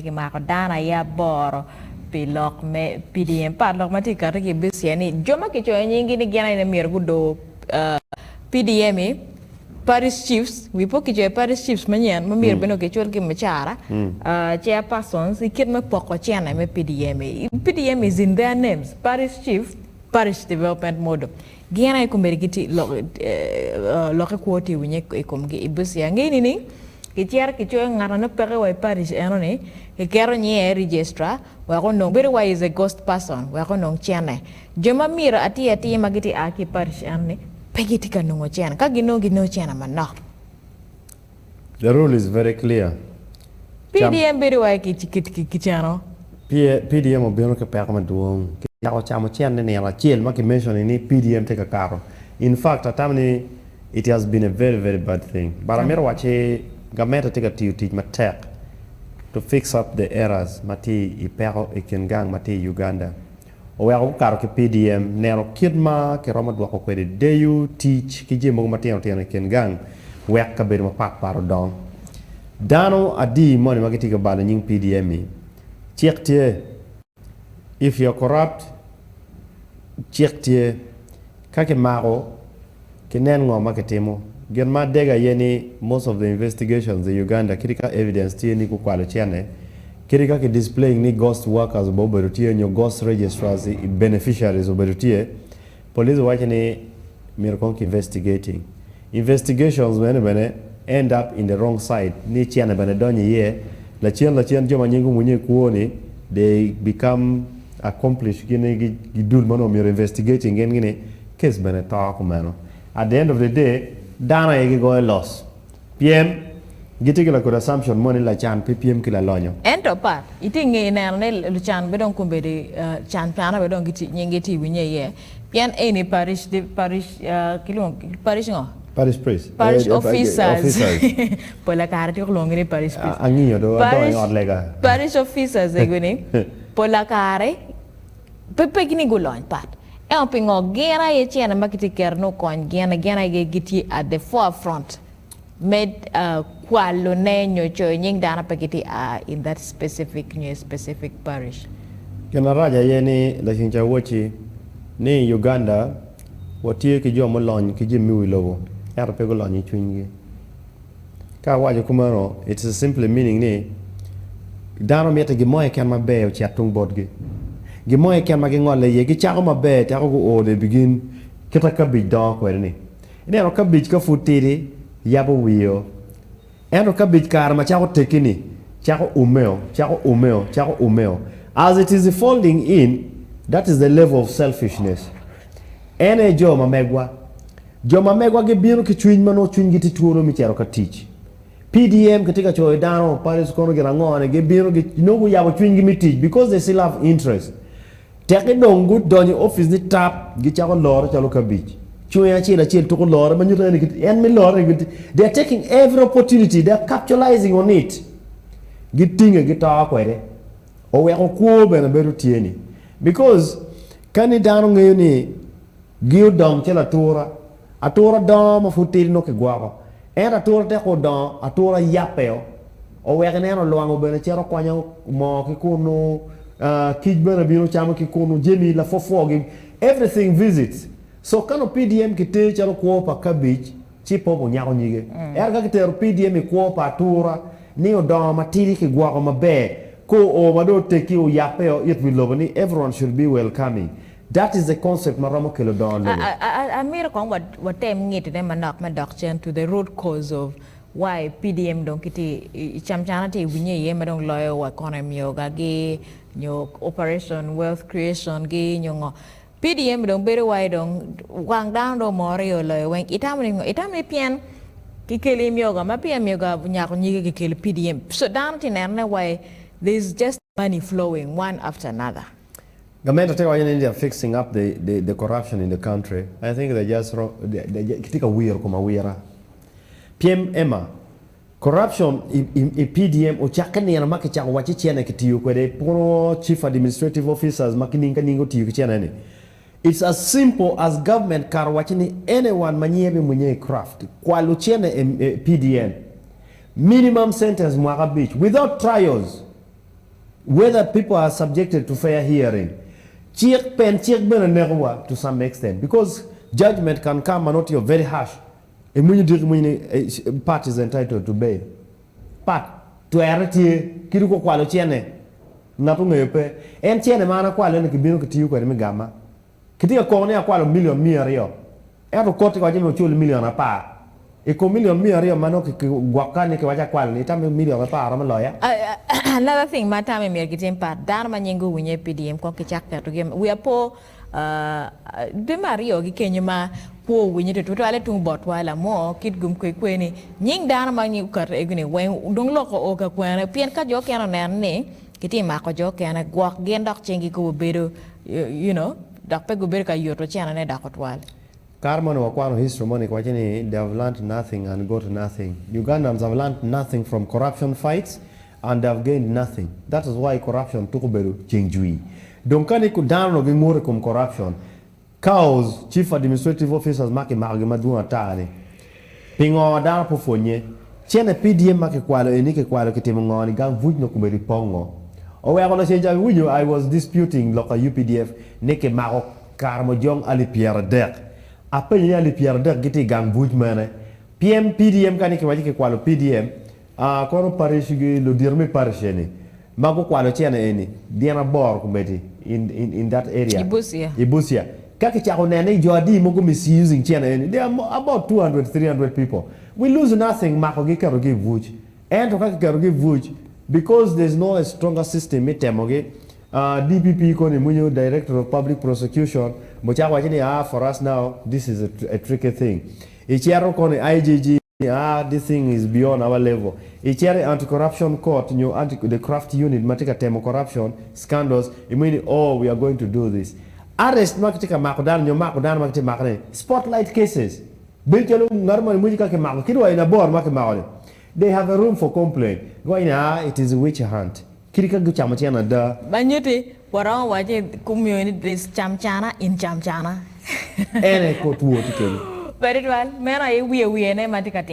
Kimako dano aye aboro pi lok me PDM. Pat lok ma tye ka kati ki i Busia ni jo ma kicoyo nyinggi ni gin aye myero gudor PDM-i, Parish Chiefs, wi po kicoyo Parish Chiefs manyen ma myero bene kicul ki mucara, Chairpersons i kit me poko cene me PDM-i. PDM is in their names, Parish Chief, Parish Development Model. Gin aye kombeddi gitye lokke kwo tye winye i komgi i Busia. Angeyo nining? Kicito kicoyo ngat ma nongo peke wa i parish eno ni, kiketo nyinge i registra wek onong, bedo wa is a ghost person wek onong cene. Jo ma myero atir atir ma gitye a ki i parish eno ni pe gitye ka nongo cene, ka ginongo ginongo cene manok. The rule is very clear. Cam. PDM bedo wa ki ceno. PDM obino ki peko madwong. Kicako camo cene nino acel ma ki mentioning ni PDM tye ka kato. In fact atamo ni It has been a very very bad thing but amito wacci gamente tye ka tiyo tic matek to fix up the errors ma tye i peko i kin gang ma tye i Uganda oweko gukato ki PDM neno kit ma kiromo dwoko kwede deyo tic ki jami mogo matino tino i kin gang wek kabedo mapat pat odong. Dano adi moni ma gitye ka balo nying PDM-mi cik tye if you are corrupt cik tye ka kimako Ki nen ngo ma kitimo. Gin ma adega aye ni most of the investigations i Uganda kadi ka evidence tye ni gukwalo cene, kadi ka ki displaying ni ghost workers bene obedo tye nyo ghost registrars i beneficiaries obedo tye, police waco ni myero kong ki investigating. Investigations meno bene end up in the wrong side ni cene bene donyo iye, lacen lacen jo ma nying omunye i kwo ni they become accomplished gin gi dul ma onongo myero investigating gin gi ni Case bene to kumeno. At the end of the day, dano aye gigoyo loss pien gitye ki lakodi assumption mo ni lacan pe pyem ki lalonyo. Ento pat, itye nge neno ni lucan be dong kombeddi can cana be dong nying gi tye winye iye pien eni parish parish kilwongo parish ngo? Parish priest. Parish officers pola kare atyeko lwongo gi ni parish priest. Angiyo do adongo i ot lega. Parish officers ego ni pola kare Pe pegi ni gulony pat. Ento pingo gin aye cene ma kitye keto ni okony gin ni gin aye gitye at the forefront me kwalo ne nyo coyo nying dano pe gitye a in that specific nyo specific parish. Gin marac aye ni laceng ca wacci ni i Uganda watye ki jo mulony ki jami me wi lobo ento pe gulony i cwinygi. Ka awaco kumeno, it's simply meaning ni dano mitte gin mo keken maber ocit tung botgi. Gin mo keken ma gingole iye, gicako maber teko guo they begin kita cabbage dongo kwede ni. Ineno cabbage ka pud tidi yabo wiye-o, ento cabbage kare ma cako tegi ni cako ume-o, cako ume-o, cako ume-o. As it is folding in, that is the level of selfishness. En aye jo ma megwa. Jo ma megwa gibino ki cwiny ma nongo cwinygi tye twolo me cito ka tic. PDM kitye ka coyo dano, Paris kono gin ango ni gibino nongo guyabo cwinygi me tic because they still have interest. Tekki dong gudonyo i office ni tap gicako lore calo kabic. Cwiny acel acel tuko lore ma nyuto ni en me lore ni they are taking every opportunity, they are capitalizing on it. Gitinge gito kwede. Oweko kwo bene bedo tye ni because ka ni dano ngeyo ni Gi odong calo atura. Atura dongo ma pud tidi nongo kigwoko. Ento atura teko odongo, atura yabbeo. Oweko ineno lwango bene cito kwanyo moo ki kunu, kic bene bino camo ki kunu, jami lapwopwo-gi, everything visits. So ka nongo PDM kiter calo kwo pa cabbage, ci pe obunyako nyige. Ento ka kitero PDM i kwo pa atura, ni odongo matidi kigwoko maber, ka oo ma dong oteggi oyabbeo it wi lobo ni everyone should be welcoming. That is the concept ma romo kelo dongo lobo. Amito kong watem ngitine manok me dok cen to the root cause of why PDM dong kitye i camcana tye winye iye ma dong loyo wa kono myoga gi nyo operation wealth creation gi nyo ngo. PDM dong bedo wai dong wang dano dong omore i oloyo weng. Itamo ni ngo? Itamo ni pien kikelo i myoga ma peya myoga onyako nyige kikelo PDM. So dano tye neno ne wai there is just money flowing one after another. Gamente tye ka waco ni they are fixing up the the the corruption in the country, I think they just wrong gitye ka wiro kom awira. Pyem Emma, corruption i i PDM ocakke nino ma kicako wacci cene kitiyo kwede puro chief administrative officers ma kining ka ning otiyo ki cene ni. It's as simple as government karo wacci ni anyone ma nyinge bimwinye i craft kwalo cene i PDM minimum sentence mwaka abic without trials. Whether people are subjected to fair hearing. Cik pen cik bene neko wa to some extent because judgement can come and not your very harsh. Imwinyo diki imwinyo ni part is entitled to bail. Part twere tye kadi ka okwalo cene ngat ongeyo pe. En cene ma an akwalo eni kibino kitiyo kwede me gama. Kitye ka koko ni akwalo million 200 ento kot tye ka waco ni ocul million apar. I kom million 200 ma nongo kigwokka ni kiwaco akwalo ni itamo ni million apar romo loya? Another thing ma atamo ni myero gitim pat, dano ma nyinge owinye i PDM kong kicak ketogi wiya po dwe me aryo ki kenyo ma kwo owinye tutwale tung botwa lamwo kit gum kwe kwe ni nying dano ma okato ego ni weng dong lok oo ka kwene pien ka jo okene oneno ni kitye mako jo okene gwok gin dok cinggi kobo bedo you know dok pe gubedo ka yuto cenone dok otwal. Kare moni wakwano history moni kiwaco ni they have learnt nothing and got nothing. Ugandans have learnt nothing from corruption fights and they have gained nothing. That is why corruption tuko bedo ceng jwi. Dong ka ni dano onongo gingut i kom corruption, CAOs, Chief Administrative Officers ma kimakogi madwong ata ni, pingo dano pe opwonye? Cene PDM ma kikwalo eni kikwalo kitimo ngo ni gang buc nongo kobedo i pongo. Oweko lacen ca iwinyo I was disputing lok pa UPDF ni kimako Karamojong alip 30. Apenyo ni alip 30 gitye i gang buc mene? Pien PDM ka ni kiwaco kikwalo PDM, aa kono parish gi ludito me parish eni ma gukwalo cene eni gin aboro komedi in in in that area I Busia. I Busia. Ka kicako neno ni jo adi mogo misusing cene eni they are about 200 300 people. We lose nothing mako gi keto gi i buc. Ento ka kiketo gi i buc because there is no a stronger system me temo gi DPP koni mwinyo Director of Public Prosecution mucako waco ni ah for us now this is a tricky thing. Icito koni IGG ni ah this thing is beyond our level. Icito i Anti Corruption Court nyo anti the craft unit ma tye ka temo corruption scandals imwinyo ni oh we are going to do this. Arrest ma kitye ka mako dano nyo mako dano ma kitye ka mako ni spotlight cases bedo calo ngat moni mwinyo ka kimako kadi wa i labor ma kimako ni they have a room for complaint giwaco ni ah it is witch hunt. Kadi ka gucamo cen ada. Ma nyutti, waromo waco ni kumyoni ni there's camcana in camcana. En aye kor two tye kenyo. Ber tutwal, meno aye wiye wiyene ma tye ka timme.